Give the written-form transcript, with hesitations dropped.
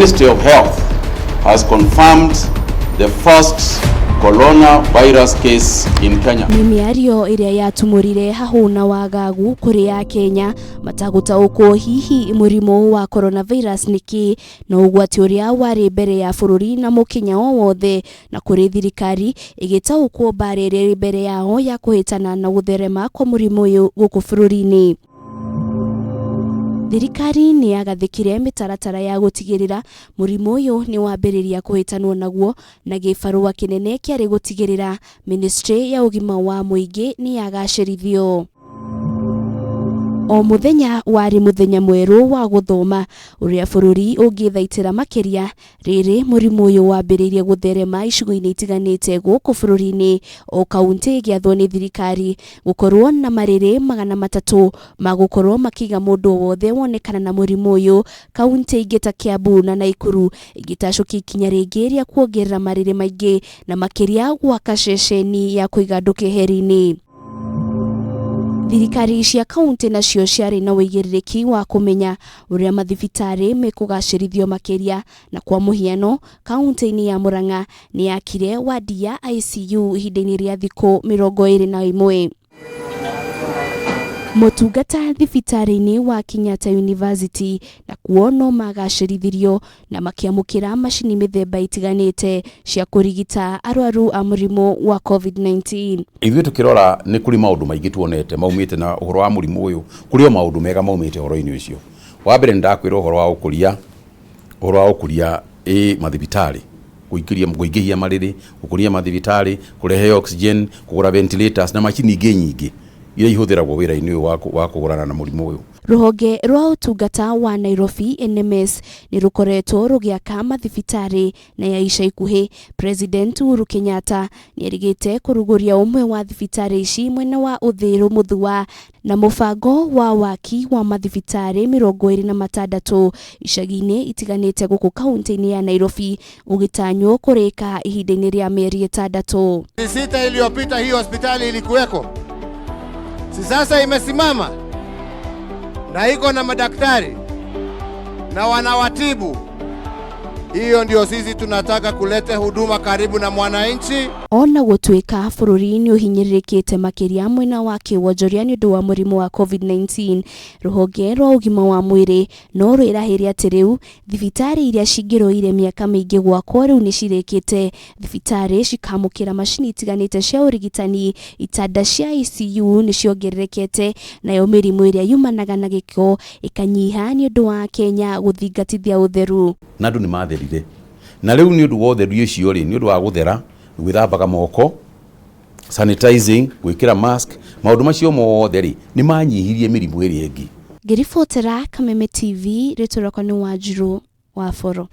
Ministry of Health has confirmed the first coronavirus case in Kenya. Nĩ mĩario ĩrĩa yatumũrire hahũ na wagagu kũrĩ Akenya matagũtaũkwo hihi mũrimũ wa coronavirus nĩ kĩĩ na ũgwati ũrĩa warĩ mbere ya bũrũri na mũkenya o wothe, na kũrĩ thirikari ĩgĩtaũkwo mbara ĩrĩa ĩrĩ mbere yao ya kũhĩtana na gũtherema kwa mũrimũ ũyũ gũkũ bũrũri-inĩ. Thirikari nĩ yagathĩkire mĩtaratara ya gũtigĩrĩra mũrimũ ũyũ nĩ wambĩrĩria kũhĩtanwo naguo, na gĩbarũa kĩnene kĩarĩ gũtigĩrĩra ministry ya ũgima wa mũingĩ nĩ yagacĩrithio. O mũthenya warĩ mũthenya mwerũ wa gũthoma ũrĩa bũrũri ũngĩthaitĩra makĩria rĩrĩ mũrimũ ũyũ wambĩrĩirie gũtherema icigo-inĩ itiganĩte gũkũ bũrũri-inĩ, o kauntĩ ĩgĩathwo nĩ thirikari gũkorwo na marĩrĩ 300 ma gũkorwo makĩiga mũndũ o wothe wonekana na mũrimũ ũyũ. Kauntĩ ingĩ ta Kiambu na Naikuru igĩtacũkia ikinya rĩngĩ rĩa kuongerera marĩrĩ maingĩ na makĩria gwaka ceceni ya kũiga andũ keheri-inĩ. Thirikari cia kauntĩ nacio ciarĩ na ũigĩrĩrĩki wa kũmenya ũrĩa mathibitarĩ mekũgacĩrithio makĩria, na kwa mũhiano kauntĩ-inĩ ya Murang'a nĩ yakire wadi ya ICU ihinda-inĩ rĩa thikũ 21. Motungata thibitarĩ-inĩ wa Kenyatta University na kuo no magacĩrithirio na makĩamũkĩra macini mĩthemba itiganĩte cia kũrigita arwaru a mũrimũ wa COVID-19. Ithuĩ tũkĩrora nĩ kũrĩ maũndũ maingĩ tuonete maumĩte na ũhoro wa mũrimũ ũyũ, kũrĩ o maũndũ mega maumĩte ũhoro-inĩ ũcio. Wa mbere nĩ ndakwĩra ũhoro wa ũkũria ĩ mathibitarĩ, kũingĩria kũingĩhia marĩrĩ, gũkũria mathibitarĩ, kũrehe oxygen, kũgũra ventilators na macini ingĩ nyingĩ iria ihũthĩragwo wĩra-inĩ ũyũ wa kũhũrana na mũrimũ ũyũ. Rũhonge rwa ũtungata wa Nairobi NMS nĩ rũkoretwo rũgĩaka mathibitarĩ, na ya ica ikuhĩ President Uhuru Kenyatta nĩ erĩgĩte kũrugũria ũmwe wa thibitarĩ ici mwena wa Uthiru Mũthua, na mũbango wa waki wa mathibitarĩ 26 icagi-inĩ itiganĩte gũkũ kaunti-inĩ ya Nairobi ũgĩtanywo kũrĩka ihinda-inĩ rĩa mĩeri 6. Miezi 6 iliyopita hii hospitali ilikuweko, si sasa imesimama na iko na madaktari na wanawatibu. Hiyo ndio sisi tunataka, kuleta huduma karibu na mwananchi. Ona gũtuĩka bũrũri nĩ ũhinyĩrĩrĩkĩte makĩria mwena wa kĩwonjoria nĩ ũndũ wa mũrimũ wa COVID-19, rũhonge rwa ũgima wa mwĩrĩ no rwĩrahĩre atĩ rĩu thibitarĩ iria cingĩroire mĩaka mĩingĩ gwakwo rĩu nĩ cirĩkĩte. Thibitarĩ cikamũkĩra macini itiganĩte cia ũrigitani, itanda cia ICU nĩ ciongererekete, nayo mĩrimũ ĩrĩa yumanaga na gĩko ĩkanyiha nĩ ũndũ wa Kenya gũthingatithia ũtheru. Na andũ nĩ matherire, na rĩu nĩ ũndũ wa ũtheru ũcio rĩ, nĩ ũndũ wa gũthera, gwĩthambaga moko, sanitizing, gwĩkĩra mask, maũndũ macio mothe rĩ, nĩ manyihirie mĩrimũ ĩrĩa ĩngĩ. Ngĩribotera Kameme TV, rĩtwa rĩakwa nĩ Wanjirũ wa Boro.